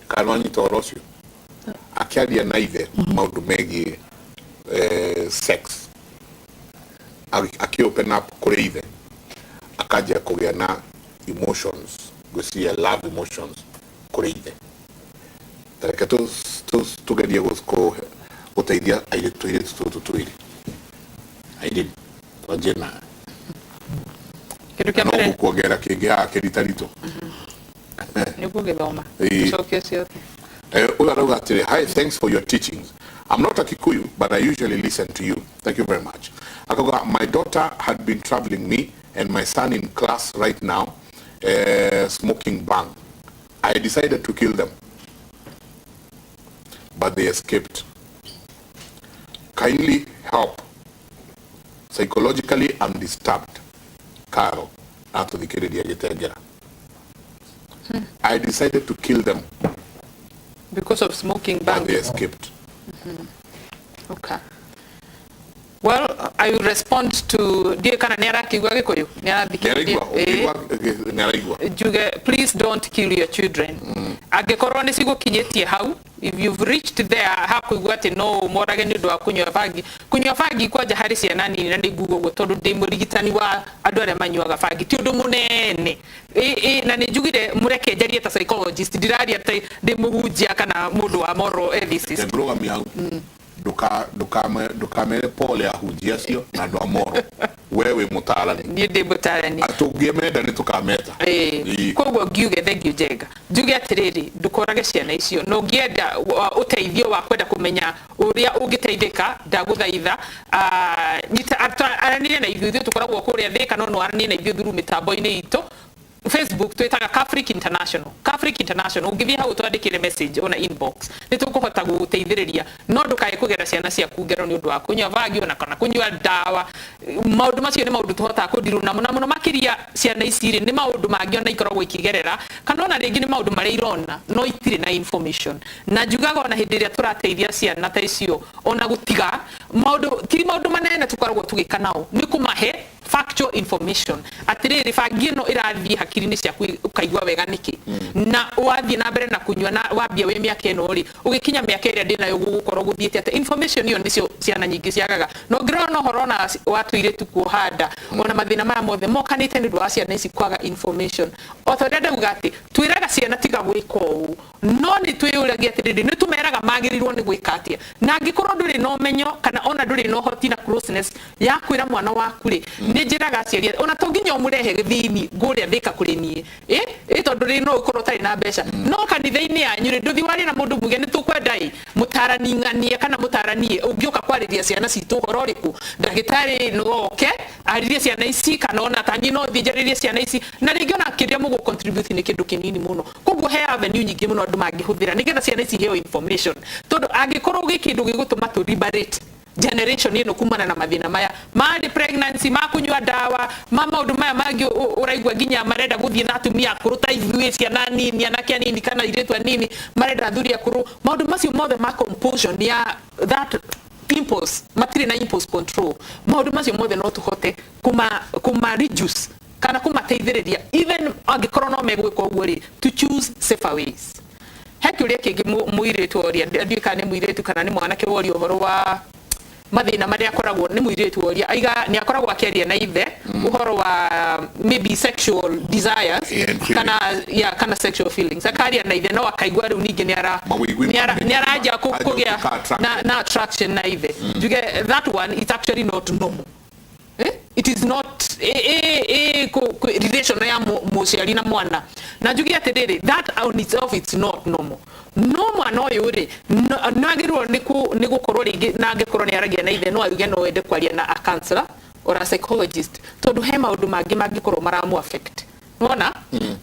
Kana wanyita ũhoro ũcio akĩaria na ithe maũndũ megiĩ sex, akĩ open up kũrĩ ithe, akanjia kũgĩa na emotions, ngwĩciria love emotions kũrĩ ithe. Tareke tũgerie gũteithia airĩtu, tũirĩtu tũtũ twĩrĩ. Airĩtu, twanjie na Kĩndũ kĩa no mbere gũkuongerera kĩngĩ haha kĩritaritũ. Nĩ gũgĩthoma. Cokie ciothe. Ũyũ arauga atĩrĩ, "Hi, thanks for your teachings. I'm not a Kikuyu, but I usually listen to you. Thank you very much." Akauga, "My daughter had been troubling me and my son in class right now, smoking bhang. I decided to kill them, but they escaped. Kindly help. Psychologically, I'm disturbed." Caro, atũthikĩrĩria gĩtengera. "I decided to kill them, because of smoking but bhang. they escaped." Okay. Well, I will respond to, ndiũĩ kana nĩ arakĩigua Gĩkũyũ, nĩ arathikĩrĩria. Nĩaraigua, ũkĩigua nĩaraigua. Njuge, please don't kill your children. Angĩkorwo nĩ cigũkinyĩtie hau, if you've reached there hakũigua atĩ no ũmorage nĩ ũndũ wa kũnyua bangi, kũnyua bangi kwanja harĩ ciana nini, na nĩ nguga ũguo tondũ ndĩ mũrigitani wa andũ arĩa manyuaga bangi, ti ũndũ mũnene. Na nĩ njugire mũreke njarie ta psychologist, ndiraria ta ndĩ mũhunjia kana mũndũ wa moral ethicist. Ngũrũgamia hau. Ndũkamere pole ahunjia acio na andũ a moro, we wĩ mũtaarani. Niĩ ndĩ mũtarani. Tũngĩmenda nĩ tũkameta. Koguo ngiuge thengiũ njenga, njuge atĩrĩrĩ, ndũkorage ciana icio, na ũngĩenda ũteithio wa kwenda kũmenya ũrĩa ũngĩteithĩka, ndagũthaitha, nyita aranĩria na ithuĩ. Ithuĩ tũkoragwo kũrĩa Thĩka, no no aranĩrie na ithuĩ through mĩtambo-inĩ itũ. Facebook twĩtaga Catholic International, Catholic International. Ũngĩthiĩ hau twandĩkĩre message ona inbox, nĩ tũkũhota gũgũteithĩrĩria, no ndũkae kũgera ciana ciaku ngero nĩ ũndũ wa kũnyua bangi ona kana kũnyua ndawa. Maũndũ macio nĩ maũndũ tũhotaga kũndirwo namo, na mũno makĩria ciana ici rĩ, nĩ maũndũ mangĩ ona ikoragwo ikigerera, kana ona rĩngĩ nĩ maũndũ marĩa irona no itirĩ na information. Na njugaga ona hĩndĩ ĩrĩa tũrateithia ciana ta icio ona gũtiga maũndũ, ti maũndũ manene tũkoragwo tũgĩka nao, nĩ kũmahe factual information atirĩrĩ, bangi ĩno ĩrathiĩ hakiri-inĩ ciaku ũkaigua wega nĩkĩ, na wathiĩ na mbere na kunyua na wambia wĩ mĩaka ĩno rĩ, ũgĩkinya mĩaka ĩrĩa ndĩnayo gũgũkorwo gũthiĩte atĩa. Information ĩyo nĩcio ciana nyingĩ ciagaga. Na ũngĩrora na ũhoro ona wa tũirĩtu kuoha nda, ona mathĩna maya mothe mokanĩte nĩ ũndũ wa ciana ici kwaga information. O ta ũrĩa ndauga atĩ twĩraga ciana tiga gwĩka ũũ, no nĩ twĩyũragia atĩrĩrĩ, nĩ tũmeraga magĩrĩirwo nĩ gwĩka atĩa? Na angĩkorwo ndũrĩ na ũmenyo kana ona ndũrĩ na ũhoti na closeness ya kwĩra mwana waku rĩ, nĩ njĩraga aciari ona to nginya ũmũrehe gĩthini ngũrĩa Thĩka kũrĩ niĩ, ĩ tondũ rĩ, no ũkorwo ũtarĩ na mbeca, no kanitha-inĩ yanyu rĩ, ndũthi warie na mũndũ muge nĩ tũkwenda ĩ mũtarani ng'anie kana mũtaranie ũngĩũka kwarĩria ciana citũ ũhoro ũrĩkũ. Ndagĩtarĩ no oke arĩrie ciana ici, kana ona taniĩ no thiĩ njarĩrie ciana ici, na rĩngĩ ona kĩrĩa mũgũ contribute nĩ kĩndũ kĩnini mũno. Koguo he avenue nyingĩ mũno andũ mangĩhũthĩra nĩgetha ciana ici iheo information, tondũ angĩkorwo gwĩ kĩndũ gĩgũtũma tũ liberate generation ĩno kumana na mathĩna maya marĩ pregnancy, ma kũnyua ndawa, ma maũndũ maya mangĩ ũraigua nginya marenda gũthiĩ na atumia akũrũ ta ithuĩ, ciana nini, anake anini kana airĩtu anini marenda athuri akũrũ, maũndũ macio mothe ma compulsion ya that impulse, matirĩ na impulse control, maũndũ macio mothe no tũhote kuma reduce kana kũmateithĩrĩria, even angĩkorwo no megwĩka ũguo rĩ, to choose safer ways. He kĩũria kĩngĩ mũirĩtu oria, ndiũĩ kana nĩ mũirĩtu kana nĩ mwanake woria ũhoro wa mathĩna marĩa akoragwo, nĩ mũirĩtu woria, aiga nĩ akoragwo akĩaria na ithe ũhoro wa maybe sexual desires Yeah, and feelings. Kana, yeah, kana sexual feelings, akaria na ithe no akaigua rĩu ningĩ Mawĩigwi nĩ aranja kũgĩa gũtuĩka attracted. na attraction na ithe. Njuge that one is actually not normal. Eh? It is not relation ya mũciari na mwana. Na njuge atĩrĩrĩ, that on itself it's not normal, no mwana ũyũ rĩ, no agĩrĩirwo nĩ gũkorwo rĩngĩ, na angĩkorwo nĩ aragia na ithe, no auge no ende kwaria na a counselor or a psychologist, tondũ he maũndũ mangĩ mangĩkorwo maramu affect. Wona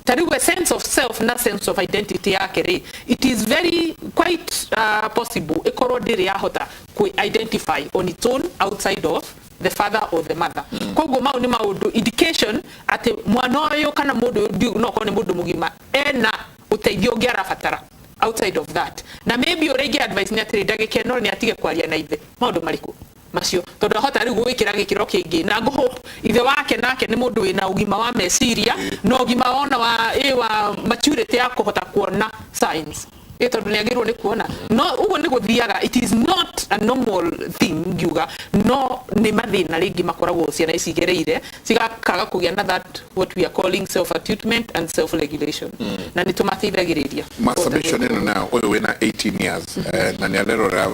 ta rĩu a sense of self na sense of identity yake rĩ, it is very quite possible ĩkorwo ndĩrĩ yahota kũ identify on its own outside of the father or the mother. Koguo mau nĩ maũndũ indication atĩ mwana ũyũ kana mũndũ ũyũ no korwo nĩ mũndũ mũgima ena ũteithio ũngĩ arabatara outside of that. Na maybe ũrĩa ingĩ advice nĩ atĩrĩ, ndagĩka ĩno nĩ atige kwaria na ithe maũndũ marĩkũ macio, tondũ ahota rĩu gwĩkĩra gĩkĩro kĩngĩ, na ngũ hope ithe wake nake nĩ mũndũ wĩna ũgima wa meciria na ũgima wona wa maturity ya kũhota kuona signs. Ĩ tondũ nĩ agĩrĩirwo nĩ kuona no ũguo nĩ gũthiaga. It is not a normal thing ngiuga, no nĩ mathĩna rĩngĩ makoragwo ciana ici igereire cigakaga kũgĩa na that what we are calling self attunement and self regulation, na nĩ tũmateithagĩrĩria. Masturbation ĩno nayo, ũyũ wĩna 18 years na nĩ arerora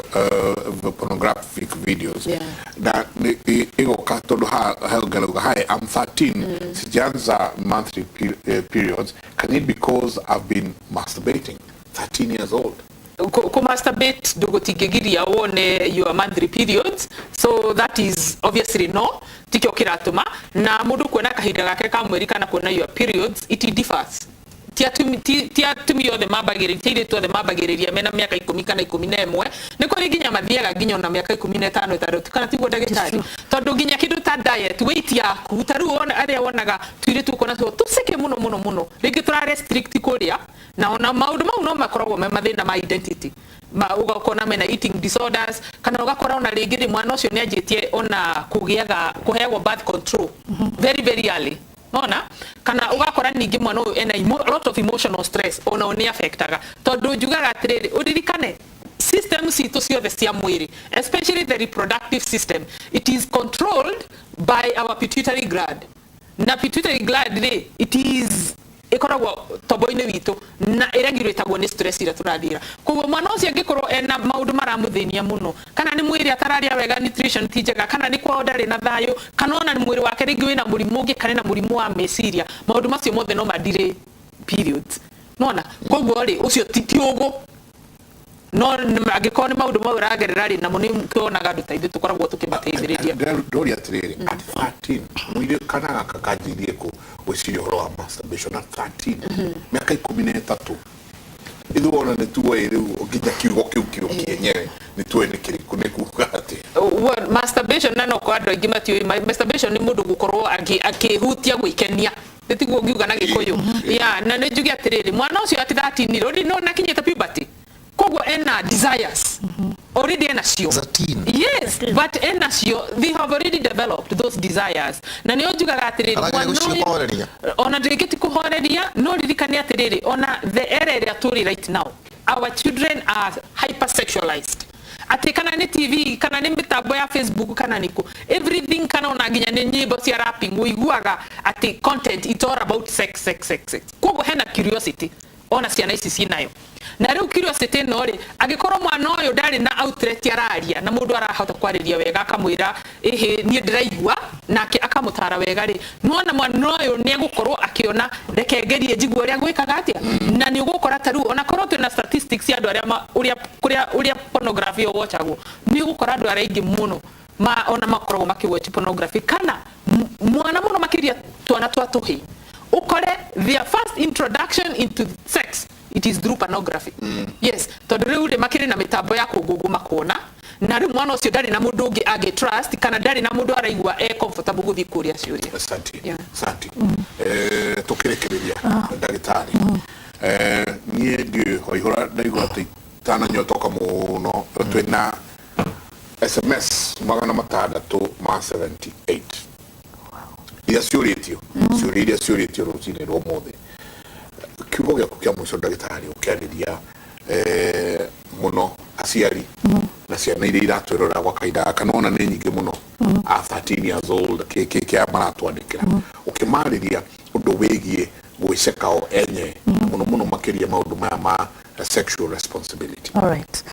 pornographic videos na ĩgoka tondũ haongerauga, "Hi, I'm 13, sijaanza monthly periods. Can it because I've been masturbating?" 13 years old. Ku masturbate ndũgũtingĩgiria wone your monthly periods, so that is obviously no tikio kĩratũma. Na mũndũ kuona kahinda gake ka mweri kana kuona your periods, it differs. Ti atumia othe mambagĩrĩria, ti airĩtu othe mambagĩrĩria mena mĩaka 11. Nĩ kũrĩ nginya mathiaga nginya ona mĩaka 15, 6, kana tiguo, ndagĩtarĩ? Tondũ nginya kĩndũ ta diet, weight yaku, ta rĩu wona arĩa wonaga tuirĩtu ũkona tuo tũceke mũno mũno mũno, rĩngĩ tũra restrict kũrĩa, na ona maũndũ mau no makoragwo me mathĩna ma identity ma ũgakora mena eating disorders, kana ũgakora ona rĩngĩ rĩ mwana ũcio nĩ anjĩtie ona kũgĩaga kũheagwo birth control very very early nona, kana ũgakora ningĩ mwana ũyũ ena a lot of emotional stress, ona nĩ affectaga. Tondũ njugaga atĩrĩrĩ, ũririkane system citũ ciothe cia mwĩrĩ, especially the reproductive system, it is controlled by our pituitary gland. Na pituitary gland rĩ, it is ĩkoragwo tombo-inĩ witũ na ĩregulatagwo nĩ stress iria tũrathira. Koguo mwana ũcio angĩkorwo ena maũndũ maramũthĩnia mũno, kana nĩ mwĩrĩ atararĩa wega, nutrition ti njega, kana nĩ kwao ndarĩ na thayũ, kana ona nĩ mwĩrĩ wake rĩngĩ wĩna mũrimũ ũngĩ, kana na mũrimũ wa meciria, maũndũ macio mothe no madire periods nona. Koguo rĩ, ũcio ti ũgũ, no angĩkorwo nĩ maũndũ mau ũragerera rĩ, namo nĩ tuonaga andũ ta ithuĩ tũkoragwo tũkĩmateithĩrĩria. Ndoria atĩrĩrĩ, at 13 mũirĩ kana gaka kanjirie kũ gwĩciria ũhoro wa masturbation at 13, mĩaka 13, ithuĩ ona nĩ tuoĩ rĩu nginya kiugo kĩu kĩo kĩenyewe nĩ tuoĩ nĩ kĩrĩkũ, nĩ kuga atĩ? Well, masturbation, na no kwa andũ aingĩ matiũĩ, masturbation nĩ mũndũ gũkorwo akĩhutia gwĩkenia, nĩ tiguo ngiuga na Gĩkũyũ ya? Na nĩ njuge atĩrĩrĩ, mwana ũcio at 13 rĩ, no nakinyĩte puberty, koguo ena desires already, ena cio. As a teen. Yes, but ena cio, they have already developed those desires, na nĩo njugaga atĩrĩrĩ, Arageria mwana ũyũ- gũcihoreria. Ona ndĩngĩ ti kũhoreria, no ririkane atĩrĩrĩ, ona the era ĩrĩa tũrĩ right now, our children are hypersexualized, atĩ kana nĩ TV, kana nĩ mĩtambo ya Facebook, kana nĩkũ, everything, kana ona nginya nĩ nyĩmbo cia rapping, ũiguaga atĩ content, it's all about sex, sex, sex, sex. Koguo hena curiosity ona ciana ici cinayo. Na rĩu curiosity ĩno rĩ, angĩkorwo mwana ũyũ ndarĩ na outlet araria na mũndũ arahota kwarĩria wega, akamwĩra, "Ĩhĩ, niĩ ndĩraigua," nake akamũtara wega rĩ, nona mwana ũyũ nĩ egũkorwo akĩona, "Reke ngerie njigue ũrĩa gwĩkaga atĩa." Na nĩ ũgũkora ta rĩu ona korwo twĩna statistics cia andũ arĩa ũrĩa kũrĩa ũrĩa pornography ĩwatchagwo, nĩ ũgũkora andũ arĩa aingĩ mũno ma ona makoragwo makĩwatch pornography, kana mwana mũno makĩria twana twa tũhĩ, ukore their first introduction into sex, it is through pornography. Yes, tondũ rĩu rĩ makĩrĩ na mĩtambo ya kũngũngũ makona, na rĩu mwana ũcio ndarĩ na mũndũ ũngĩ angĩ trust, kana ndarĩ na mũndũ araigua e comfortable gũthiĩ kũria ciũria. Asante. Yeah. Asante. Tukĩrĩkĩrĩria, ndagĩtarĩ, niĩ ndiũĩ waihũra, ndaigua atĩ itananyotoka mũno. Twĩna SMS 678 iria ciũrĩtio, ciũria iria ciũrĩtio rũcinĩ rwa ũmũthĩ. Kiugo gĩaku kĩa mũico, ndagĩtarĩ, ũkĩarĩria mũno aciari na ciana iria iratwĩrora gwa kahinda gaka, nona nĩ nyingĩ mũno, a 13 years old, kĩ kĩ kĩa maratwandĩkĩra, ũkĩmarĩria ũndũ wĩgiĩ gwĩceka o enye, mũno mũno makĩria maũndũ maya ma sexual responsibility. Alright.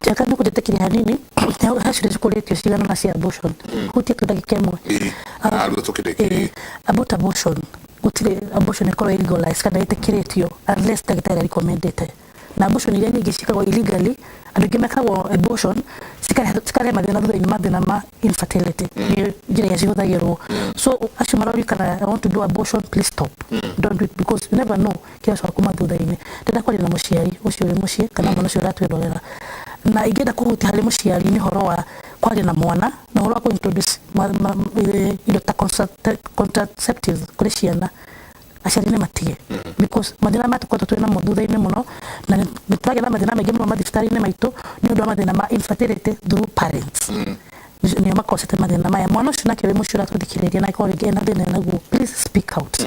Njega nĩ kũnjĩtĩkĩria hanini he ciũria cikũrĩtio cigana na cia abortion hutie tu ndagĩka ĩmwe. Ĩĩ, narua tũkĩrĩkĩrie. Ĩĩ, about abortion, gũtirĩ abortion ĩkorwo legalized kana ĩtĩkĩrĩtio unless ndagĩtarĩ recommendete. Na abortion iria nyingĩ ciĩkagwo illegally, andũ aingĩ mekagwo abortion cikarehe mathĩna thutha-inĩ, mathĩna ma infertility, nĩ njĩra iria cihũthagĩrwo. So acio marorio kana "I want to do abortion", please stop, don't do it, because you never know kĩrĩa coka kuma thutha-inĩ. Ndĩrenda kwaria na mũciari ũcio wĩ mũciĩ kana mwana ũcio ũratwĩrorera, na ingĩenda kũhutia harĩ mũciari nĩ ũhoro wa kwaria na mwana na ũhoro wa kũ-introduce indo ta contraceptives kũrĩ ciana. Aciari nĩ matige, because mathĩna maya tũkoretwo twĩ namo thutha-inĩ mũno, na nĩ tũragĩa na mathĩna maingĩ mũno mathibitarĩ-inĩ maitũ nĩ ũndũ wa mathĩna ma infertility through parents, nĩo makocete mathĩna maya. Mwana ũcio nake wĩ mũciĩ ũratũthikĩrĩria na akorwo rĩngĩ ena thĩna naguo, please speak out,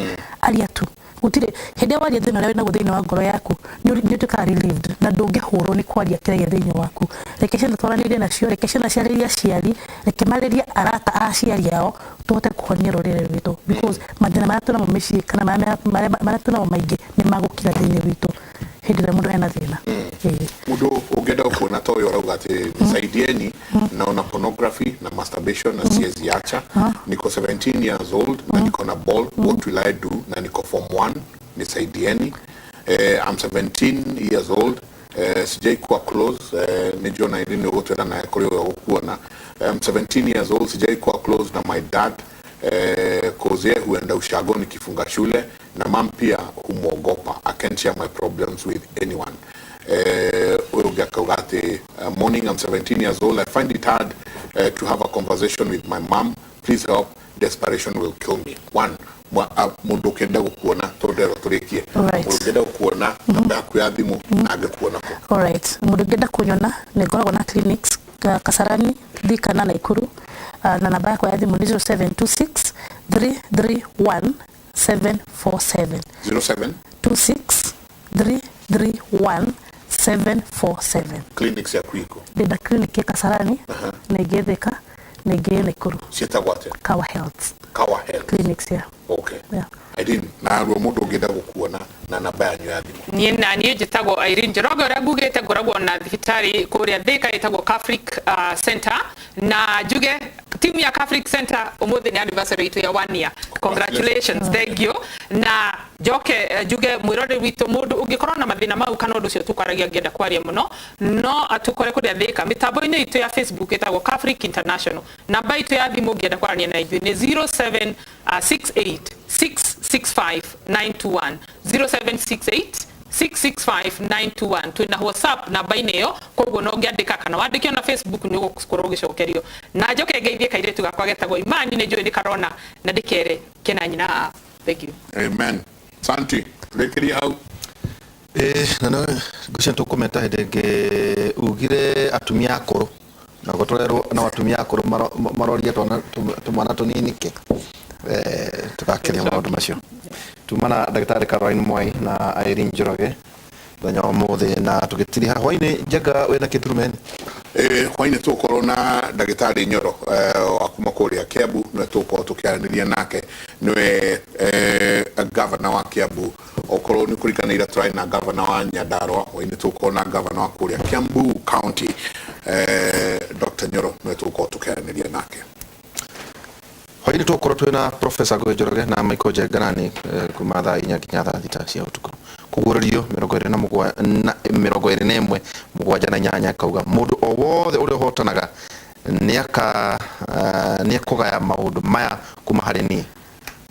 aria tu. Gũtirĩ hĩndĩ ĩrĩa waria thĩna ũrĩa wĩnaguo thĩinĩ wa ngoro yaku, nĩ ũtuĩkaga relieved na ndũngĩhũrwo nĩ kwaria kĩrĩa gĩ thĩinĩ waku. Reke ciana twaranĩrie nacio, reke ciana ciarĩrie aciari, reke marĩrie arata a aciari ao, tũhote kũhonia rũrĩrĩ rwitũ, because mathĩna marĩa twĩnamo mĩciĩ kana marĩa twĩnamo maingĩ nĩ magũkira thĩinĩ witũ hĩndĩ ĩrĩa mũndũ ena thĩna. Ĩĩ. Mundu ungienda kuona ta uyu arauga ati, "Nisaidieni, naona pornography na masturbation na siwezi acha. Niko 17 years old na niko na ball. What will I do? Na niko form 1. Nisaidieni." I'm 17 years old, sijai kuwa close. Nijua na ili nĩũgũtwĩra naye kũrĩ ũyũ gũkuona. I'm 17 years old, sijai kuwa close na my dad, cause yeye huenda ushago nikifunga shule na mam pia humwogopa. I can't share my problems with anyone." Ũyũ ũngĩ akauga atĩ, "Morning, I'm 17 years old. I find it hard to have a conversation with my mom. Please help, desperation will kill me." One mũndũ ũkĩenda gũkuona, tondũ ero tũrĩkie. Mũndũ ũngĩenda gũkuona, namba yaku ya thimũ na angĩkuona kũ? Alright. Mũndũ ũngĩenda kũnyona, nĩ ngoragwo na clinics Kasarani, Thika na Nakuru, na namba yakwa ya thimũ nĩ 0726 331 747. 07 26 331 747. Clinics yaku iko? Ndĩna clinic ya Kasarani na ĩngĩ Thika na ĩngĩ Nakuru. Ciĩtagwo atĩa? Kawa Health. Kawa Health. Clinics, yeah. Okay. Yeah. Irene, na ruo mũndũ ũngĩenda gũkuona na namba yanyu ya thimũ? Niĩ na niĩ njĩtagwo Irene Njoroge, ũrĩa ngugĩte ngoragwo na thibitarĩ kũrĩa Thika ĩtagwo Catholic Center, na njuge timu ya Catholic Center ũmũthĩ nĩ anniversary itũ ya one year. Congratulations, thank you. Na njoke njuge mwĩroreri witũ, mũndũ ũngĩkorwo na mathĩna mau kana ũndũ ũcio tũkwaragia, angĩenda kwaria mũno, no atũkore kũrĩa Thika mĩtambo-inĩ itũ ya Facebook ĩtagwo Catholic International. Namba itũ ya thimũ ũngĩenda kwaranĩa na ithuĩ nĩ 0768 665 921, 0768 665 921. Twĩna WhatsApp namba-inĩ ĩyo, koguo no ũngĩandĩka kana wandĩke ona Facebook nĩ ũgũkorwo ũgĩcokerio. Na njoke ngeithie kairĩtu gakwa getagwo Imani, nĩ njũĩ nĩ karona na ndĩkere kena nyina ao. Thank you. Amen. Santi, rĩkĩria hau. Ĩĩ, na no ngwĩciria tũkũmeta hĩndĩ ĩngĩ. Ugire atumia akũrũ na gũtũrerwo no atumia akũrũ maroria twana tũmwana tũnini kĩ. Tũgakĩria maũndũ macio. Tuma na ndagĩtarĩ Caroline Mwai na Irene Njoroge mũthenya wa ũmũthĩ na tũgĩtiriha hwainĩ. Njenga wĩna kĩturumeni. Hwainĩ tũgũkorwo na ndagĩtarĩ Nyoro wa kuma kũrĩa Kiambu, nĩwe tũgũkorwo tũkĩaranĩria nake, nĩwe gavana wa Kiambu. Okorwo nĩ kũrikana ira tũrarĩ na gavana wa Nyandarua, hwainĩ tũgũkorwo na gavana wa kũrĩa Kiambu County, Dr. Nyoro, nĩwe tũgũkorwo tũkĩaranĩria nake. Hwainĩ tũgũkorwo twĩna Professor Ngũgĩ Njoroge na Michael Njengarani kuma thaa 4 nginya thaa 6 cia ũtukũ. Kũguũrĩrio 27 na 21 7 na 8 kauga mũndũ o wothe ũrĩa ũhotanaga nĩaka nĩekũgaya maũndũ maya kuma harĩ niĩ,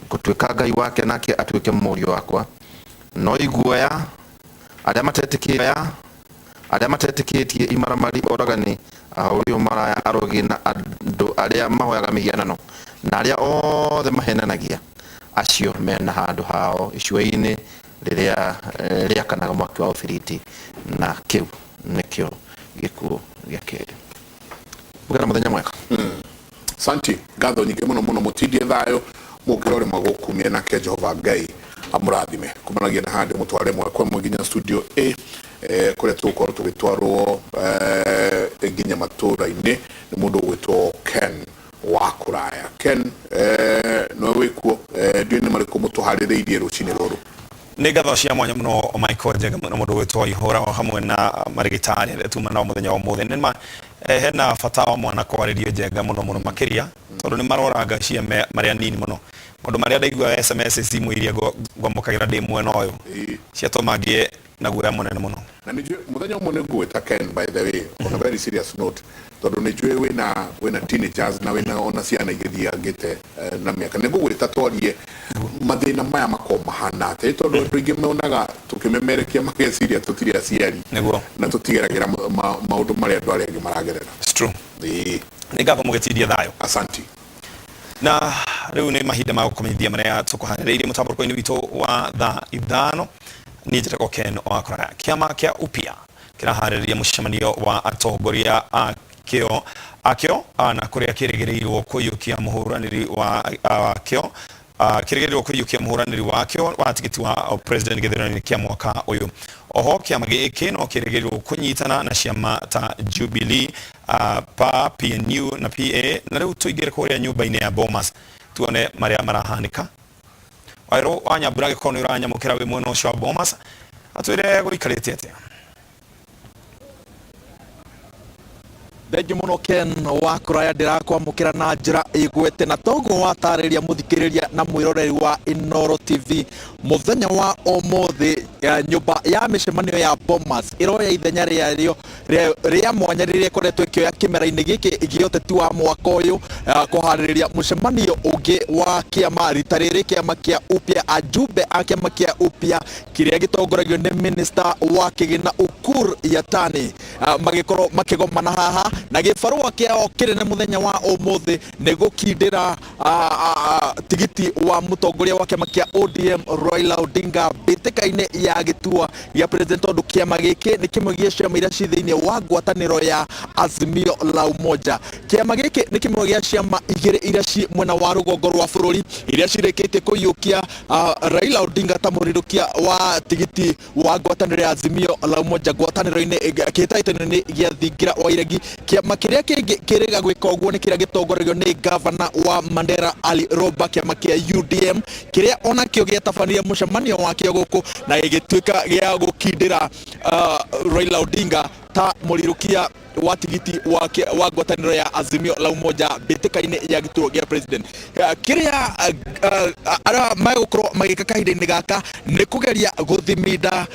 ngũtuĩka Ngai wake nake atuĩke mũriũ wakwa. No iguoya, arĩa matetĩkĩtie, imaramari, oragani, ahũri ũmaraya, arogi na andũ arĩa mahoyaga mĩhianano na arĩa othe mahenanagia, acio mena handũ hao icua-inĩ rĩrĩa rĩakanaga mwaki wa ũbiriti, na kĩu nĩkĩo gĩkuũ gĩa kerĩ. Mũgĩe na mũthenya mwega. Santi, ngatho nyingĩ mũno mũno. Mũtindie thayũ, mũngĩrore magũkumie, nake Jehova Ngai amũrathime. Kumanagia na handũ mũtware mwe kwa ĩmwe nginya studio A, kũrĩa tũgũkorwo tũgĩtwarwo nginya matũũra-inĩ nĩ mũndũ ũgwĩtwo Ken wa kũraya. Ken, nĩwe wĩkuo, ndiũĩ nĩ marĩkũ mũtũharĩrĩirie rũcinĩ rũrũ? Nĩ ngatho cia mwanya mũno, Michael Njega, na mũndũ gwĩtwo Ihũra o hamwe na marĩgĩtarĩ arĩa tuma nao mũthenya wa ũmũthĩ. Nĩ ma hena bata wa mwana kwarĩrio Njenga, mũno mũno makĩria tondũ nĩ maroranga ciame marĩa nini mũno. Maũndũ marĩa ndaigua SMS cimu iria ngwamũkagĩra ndĩ mwena ũyũ ciatũma ngĩe na guoya mũnene mũno. Na nĩ njũĩ mũthenya ũmwe nĩ ngũgwĩta Ken, by the way, on a very serious note, tondũ nĩ njũĩ wĩna teenagers na wĩna ona ciana igĩthiangĩte na mĩaka. Nĩ ngũgwĩta twarie mathĩna maya makorwo mahana atĩa, tondũ andũ aingĩ monaga tũkĩmemerekia mageciria tũtirĩ aciari na tũtigeragĩra maũndũ marĩa andũ arĩa angĩ maragerera. It's true. Ĩĩ. Nĩ ngatho, mũgĩtindia thayũ. Asanti. Na rĩu nĩ mahinda ma gũkũmenyithia marĩa tũkũharĩrĩirie mũtambũrũko-inĩ witũ wa thaa 5. Niĩ njĩtagwo Ken wa Kũraya. Kĩama kĩa Upia kĩraharĩrĩria mũcemanio wa atongoria akĩo na kũrĩa kĩrĩgĩrĩirwo kũiyũkia mũhũranĩri wa kĩo. Kĩrĩgĩrĩirwo kũiyũkia mũhũranĩri wakĩo wa tigiti wa president gĩthurano-inĩ kĩa mwaka ũyũ. Oho kĩama gĩkĩ no kĩrĩgĩrĩirwo kũnyitana na ciama ta Jubilee, PA, PNU na PA. Na rĩu tũingĩre kũrĩa nyũmba-inĩ ya Bomas tuone marĩa marahanĩka. Wairũ wa Nyambura, angĩkorwo nĩ ũranyamũkĩra wĩ mwena ũcio wa Bomas, atwĩre gũikarĩte atĩa. Thengiũ mũno Ken wa kũraya, ndĩrakwamũkĩra na njĩra ĩgwete na toguo watarĩria mũthikĩrĩria na mwĩroreri wa Inooro TV. Mũthenya wa ũmũthĩ nyũmba ya mĩcemanio ya Bomas ĩroya ithenya rĩarĩo rĩa mwanya rĩrĩa ĩkoretwo ĩkĩoya kĩmera-inĩ gĩkĩ gĩa ũteti wa mwaka ũyũ, kũharĩrĩria mũcemanio ũngĩ wa kĩama, rita rĩrĩ kĩama kĩa Upya, ajumbe a kĩama kĩa Upya kĩrĩa gĩtongoragio nĩ minista wa kĩgĩna Ukur Yatani, magĩkorwo makĩgomana haha na gĩbarũa kĩao kĩnene mũthenya wa ũmũthĩ nĩ gũkindĩra tigiti wa mũtongoria wa kĩama kĩa ODM Raila Odinga mbĩtĩka-inĩ ya gĩturwa gĩa president, tondũ kĩama gĩkĩ nĩ kĩmwe gĩa ciama iria ci thĩinĩ wa ngwatanĩro ya Azimio la Umoja. Kĩama gĩkĩ nĩ kĩmwe gĩa ciama igĩrĩ iria ci mwena wa rũgongo rwa bũrũri iria cirĩkĩtie kũiyũkia Raila Odinga ta mũrirũkia wa tigiti wa ngwatanĩro ya Azimio la Umoja ngwatanĩro-inĩ kĩhĩtahĩtano-inĩ gĩa thingira wa iregi. Kĩama kĩrĩa kĩngĩ kĩrĩga gwĩka ũguo nĩ kĩrĩa gĩtongoragio nĩ gavana wa Mandera Ali Roba, kĩama kĩa UDM, kĩrĩa onakĩo gĩatabanirie mũcemanio wakĩo gũkũ na gĩgĩtuĩka gĩa gũkindĩra Raila Odinga ta mũrirũkia wa tigiti wa ngwatanĩro ya Azimio la Umoja mbĩtĩka-inĩ ya gĩturwa gĩa president. Kĩrĩa arĩa megũkorwo magĩka kahinda-inĩ gaka nĩ kũgeria gũthiminda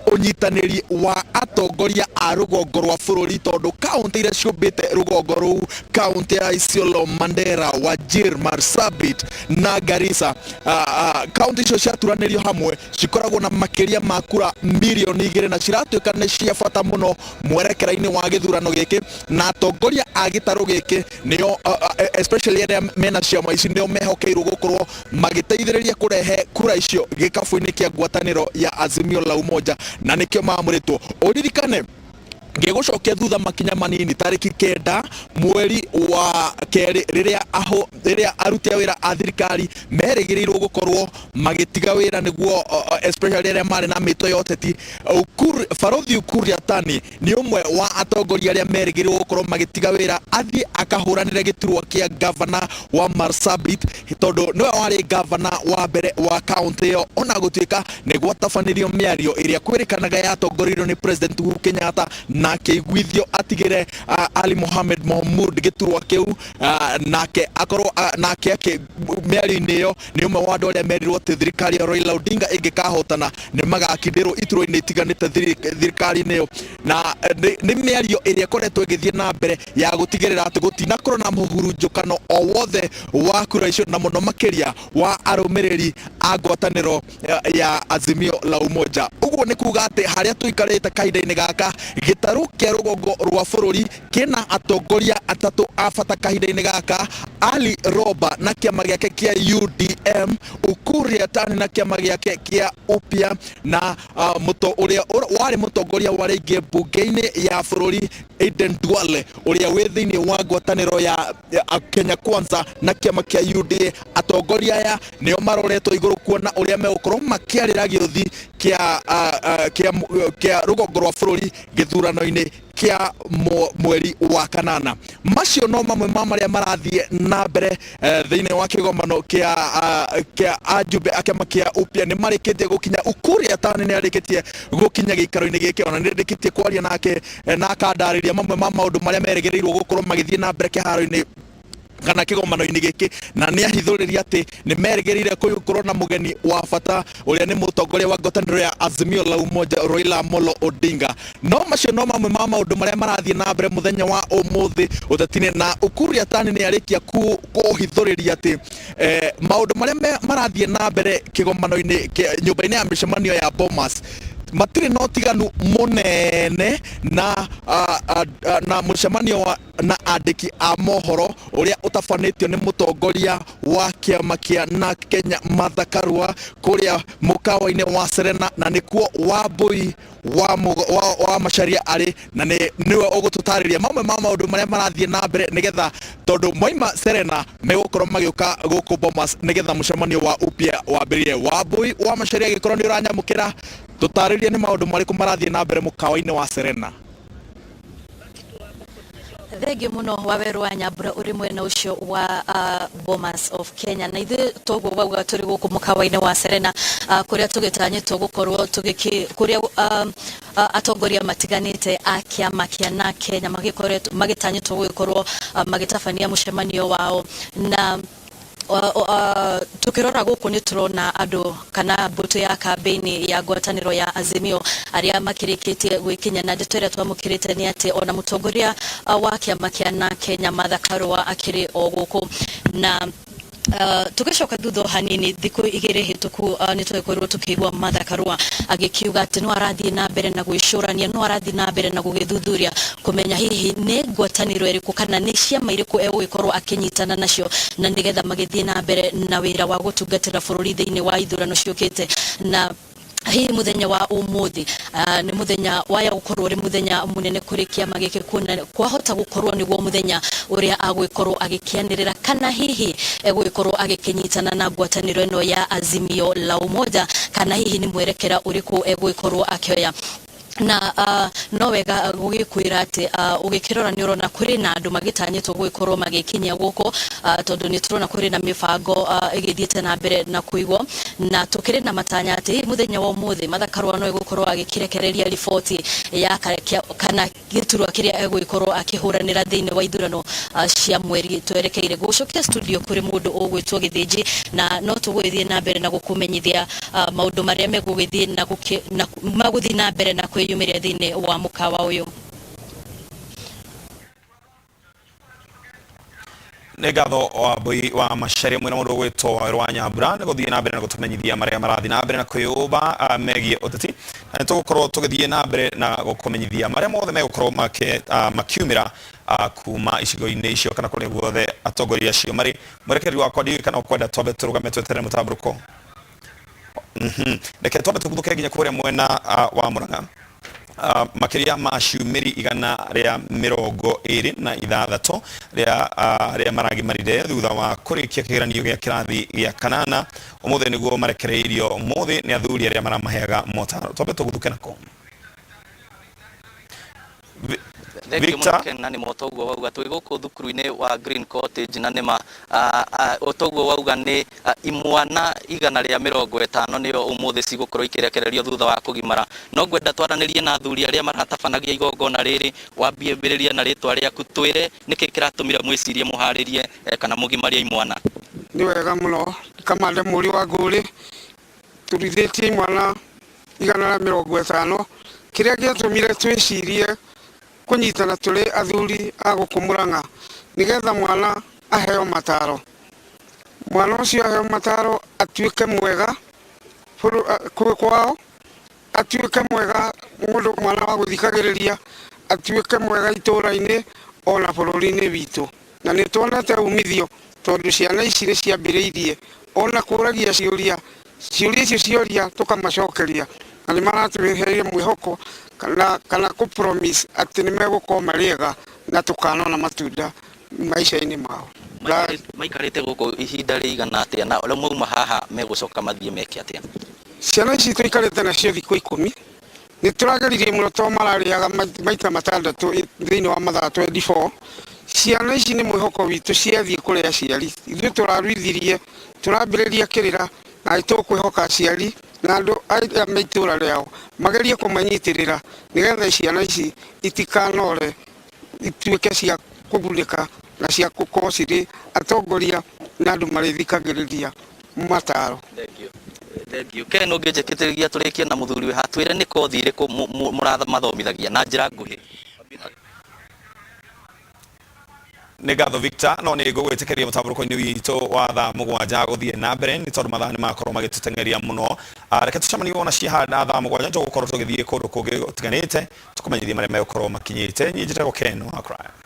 ũnyitanĩri wa atongoria a rũgongo rwa bũrũri, tondũ kaũntĩ iria ciũmbĩte rũgongo rũu, kaũntĩ ya Isiolo, Mandera, Wajir, Marsabit na Garissa, kaũntĩ icio ciaturanĩrio hamwe cikoragwo na makĩria ma kura mirioni 2 na ciratuĩka nĩ cia bata mũno mwerekera-inĩ wa gĩthurano gĩkĩ. Na atongoria a gĩtarũ gĩkĩ nĩo, especially arĩa mena ciama ici, nĩo mehokeirwo gũkorwo magĩteithĩrĩria kũrehe kura icio gĩkabũ-inĩ kĩa ngwatanĩro ya Azimio la Umoja, na nĩkĩo mamũrĩtwo. Ũririkane ngĩgũcokia thutha makinya manini, tarĩki 9 mweri wa kerĩ, rĩrĩa aruti a wĩra a thirikari merĩgĩrĩirwo gũkorwo magĩtiga wĩra nĩguo, especially arĩa marĩ na mĩto ya ũteti, Barothi Ukur Yatani nĩ ũmwe wa atongoria arĩa merĩgĩrĩirwo gũkorwo magĩtiga wĩra athiĩ akahũranĩre gĩturwa kĩa gavana wa Marsabit, tondũ nĩwe warĩ gavana wa mbere wa kaũntĩ ĩyo, ona gũtuĩka nĩ gwatabanirio mĩario ĩrĩa kwĩrĩkanaga yatongoririo nĩ President Uhuru Kenyatta na akĩiguithio atigĩre Ali Mohamed Mohamud gĩturwa kĩu, nake akorwo nake mĩario-inĩ ĩyo nĩ ũmwe wa andũ arĩa merirwo atĩ thirikari ya Raila Odinga ĩngĩkahotana nĩ magakindĩrwo iturwa-inĩ itiganĩte thirikari-inĩ ĩyo. Na nĩ mĩario ĩrĩa ĩkoretwo ĩgĩthiĩ na mbere ya gũtigĩrĩra atĩ gũtinakorwo na mũhurunjũkano o wothe wa kura icio, na mũno makĩria wa arũmĩrĩri a ngwatanĩro ya Azimio la Umoja. Ũguo nĩ kuga atĩ harĩa tũikarĩte kahinda-inĩ gaka, gĩtarũ kĩa rũgongo rwa bũrũri kĩna atongoria atatũ a bata kahinda-inĩ gaka: Ali Roba na kĩama gĩake kĩa UDM, Ukur Yatani na kĩama gĩake kĩa Upya, na ũrĩa warĩ mũtongoria wa rĩngĩ mbunge-inĩ ya bũrũri Aden Duale, ũrĩa wĩ thĩinĩ wa ngwatanĩro ya Kenya Kwanza na kĩama kĩa UDA. Atongoria aya nĩo maroretwo igũrũ kuona ũrĩa megũkorwo makĩarĩra gĩũthi kĩa rũgongo rwa bũrũri gĩthurano-inĩ kĩa mweri wa kanana. Macio no mamwe ma marĩa marathiĩ na mbere thĩinĩ wa kĩgomano kĩa ajumbe a kĩama kĩa Upya. Nĩ marĩkĩtie gũkinya, Ukur Yatani nĩ arĩkĩtie gũkinya gĩikaro-inĩ gĩkĩ, ona nĩ ndĩkĩtie kwaria nake na akandarĩria mamwe ma maũndũ marĩa merĩgĩrĩirwo gũkorwo magĩthiĩ na mbere kĩharo-inĩ kana kĩgomano-inĩ gĩkĩ, na nĩ ahithũrĩria atĩ nĩ merĩgĩrĩire gũkorwo na mũgeni wa bata ũrĩa nĩ mũtongoria wa ngwatanĩro ya Azimio la Umoja Raila Amolo Odinga. No macio no mamwe ma maũndũ marĩa marathiĩ na mbere mũthenya wa ũmũthĩ ũteti-inĩ, na Ukur Yatani nĩ arĩkia kũhithũrĩria atĩ maũndũ marĩa marathiĩ na mbere kĩgomano-inĩ nyũmba-inĩ ya mĩcemanio ya Bomas. Matirĩ na ũtiganu mũnene na na mũcemanio wa na andĩki a mohoro ũrĩa ũtabanĩtio nĩ mũtongoria wa kĩama kĩa NARC Kenya Martha Karua kũrĩa mũkawa-inĩ wa Serena, na nĩkuo Wambui wa Macharia arĩ, na nĩ nĩwe ũgũtũtarĩria mamwe ma maũndũ marĩa marathiĩ na mbere, nĩgetha tondũ moima Serena megũkorwo magĩũka gũkũ Bomas nĩgetha mũcemanio wa upya wambĩrĩrie. Wambui wa Macharia, agĩkorwo nĩ ũranyamũkĩra, tũtarĩrie nĩ maũndũ marĩkũ marathiĩ na mbere mũkawa-inĩ wa Serena. Thengiũ mũno Waweru wa Nyambura ũrĩ mwena ũcio wa Bomas of Kenya. Na ithuĩ toguo wauga, tũrĩ gũkũ mũkawa-inĩ wa Serena, kũrĩa tũgĩtanyĩtwo gũkorwo tũgĩkĩ kũrĩa atongoria matiganĩte a kĩama kĩa NARC Kenya magĩkoretwo magĩtanyĩtwo gũgĩkorwo magĩtabania mũcemanio wao. Na tukirora gũkũ nĩ tũrona andũ kana mbũtũ ya kambĩini ya ngwatanĩro ya Azimio arĩa makĩrĩkĩtie gwĩkinya, na ndeto ĩrĩa twamũkĩrĩte nĩ atĩ ona mũtongoria wa kĩama kĩa NARC Kenya Martha Karua akĩrĩ o gũkũ. Na tugicoka thutha o hanini, thikũ igĩrĩ hĩtũku, nĩ twagĩkorirwo tũkĩigua Martha Karua agĩkiuga atĩ no arathiĩ na mbere na gwĩcũrania, no arathiĩ na mbere na gũgĩthuthuria kũmenya hihi nĩ ngwatanĩro ĩrĩkũ kana nĩ ciama irĩkũ egũgĩkorwo akĩnyitana nacio, na nĩgetha magĩthiĩ na mbere na wĩra wa gũtungatĩra bũrũri thĩinĩ wa ithurano ciũkĩte. Na hihi muthenya wa umuthi nĩ muthenya waya gukorwo uri muthenya munene kuri kiama giki, kuona kwahota gukorwo niguo muthenya uria agwikorwo agikianirira kana hihi egwikorwo agikinyitana na ngwataniro ino ya Azimio la Umoja, kana hihi ni mwerekera uriku egwikorwo akioya. Na no wega gũgĩkwĩra atĩ ũgĩkĩrora nĩ ũrona kũrĩ na andũ magĩtanyĩtwo gũgĩkorwo magĩkinyia gũkũ, tondũ nĩ tũrona kũrĩ na mĩbango ĩgĩthiĩte na mbere na kũigwo, na tũkĩrĩ na matanya atĩ hihi mũthenya wa ũmũthĩ Martha Karua no egũkorwo agĩkĩrekereria riboti ya kana gĩturwa kĩrĩa egũgĩkorwo akĩhũranĩra thĩinĩ wa ithurano cia mweri twerekeire. Gũcokia studio kũrĩ mũndũ ũgwĩtwo Gĩthĩnji, na no tũgũgĩthiĩ na mbere na gũkũmenyithia maũndũ marĩa megũgĩthiĩ na magũthiĩ na mbere na kwĩyumĩria thĩinĩ wa mũkawa ũyũ. Nĩ ngatho Wambui wa Macharia mwena mũndũ ũgwĩtwo Waweru wa Nyambura nĩ gũthiĩ na mbere na gũtũmenyithia marĩa marathiĩ na mbere na kwĩyũmba megiĩ ũteti, na nĩ tũgũkorwo tũgĩthiĩ na mbere na gũkũmenyithia marĩa mothe megũkorwo makiumĩra kuma icigo-inĩ icio kana kũrĩa guothe atongoria acio marĩ. Mwerekeri wakwa, ndiũĩ kana ũkwenda twambe tũrũgame tweterere mũtambũrũko. Reke twambe tũguthũke nginya kũrĩa mwena wa Murang'a. Makĩria ma ciumĩri 126 rĩa arĩa maragimarire thutha wa kũrĩkia kĩgeranio gĩa kĩrathi gĩa kanana, ũmũthĩ nĩguo marekereirio ũmũthĩ nĩ athuri arĩa maramaheaga motaro. Twambe tũguthũke nako. Thank you. Victor. Mũno Ken, na nĩ motoguo wauga, twĩ gũkũ thukuru-inĩ wa Green Cottage, na nĩma ũtoguo wauga nĩ imwana 150 nĩo ũmũthĩ cigũkorwo ikĩrekererio thutha wa kũgimara. No ngwenda twaranĩrie na athuri arĩa maratabanagia igongona rĩrĩ. Wambie mbĩrĩria na rĩtwa rĩaku, twĩre nĩkĩ kĩratũmire mwĩcirie mũharĩrie kana mũgimarie imwana. Nĩ wega mũno. Kamande mũri wa ngũrĩ, tũrithĩtie imwana 150. Kĩrĩa gĩatũmire twĩcirie kũnyitana tũrĩ athuri a gũkũ Mũrang'a, nĩgetha mwana aheo mataro, mwana ũcio aheo mataro atuĩke mwega kwao, atuĩke mwega mũndũ, mwana wa gũthikagĩrĩria, atuĩke mwega itũũra-inĩ ona bũrũri-inĩ witũ. Na nĩ tuonete umithio, tondũ ciana ici nĩ ciambĩrĩirie ona kũragia ciũria, ciũria icio cioria tũkamacokeria, na nĩ maratũheire mwĩhoko kana kũ promise atĩ nĩ megũkorwo marĩ ega na tũkanona matunda maica-inĩ mao. Maikarĩte gũkũ ihinda rĩigana atĩa, na ũrĩa mauma haha megũcoka mathiĩ meke atĩa? Ciana ici tũikarĩte nacio thikũ 10. Nĩ tũrageririe mũno tondũ mararĩaga maita matandatũ thĩinĩ wa mathaa 24. Ciana ici nĩ mwĩhoko witũ ciathiĩ kũrĩ aciari. Ithuĩ tũraruithirie, tũrambĩrĩria kĩrĩra, na tũkwĩhoka aciari na andũ arĩa me itũũra rĩao magerie kũmanyitĩrĩra nĩgetha ciana ici itikanore, ituĩke cia kũgunĩka na cia gũkorwo cirĩ atongoria na andũ marĩthikagĩrĩria mataro. Thank you. Thank you. Ken, ũngĩnjĩkĩtĩria tũrĩkie na mũthuri wĩ haha, twĩre nĩ kothi ĩrĩkũ mũramathomithagia na njĩra nguhĩ. Nĩ ngatho Victor, no nĩ ngũgwĩtĩkĩria mũtambũrũko-inĩ witũ wa thaa 7 gũthiĩ na mbere nĩ tondũ mathaa nĩ makorwo magĩtũteng'eria mũno. Reke tũcemanie wona ciahanda thaa 7, tũgũkorwo tũgĩthiĩ kũndũ kũngĩ gũtiganĩte tũkũmenyithie marĩa megũkorwo makinyĩte. Niĩ njĩtagwo Ken wa Craya.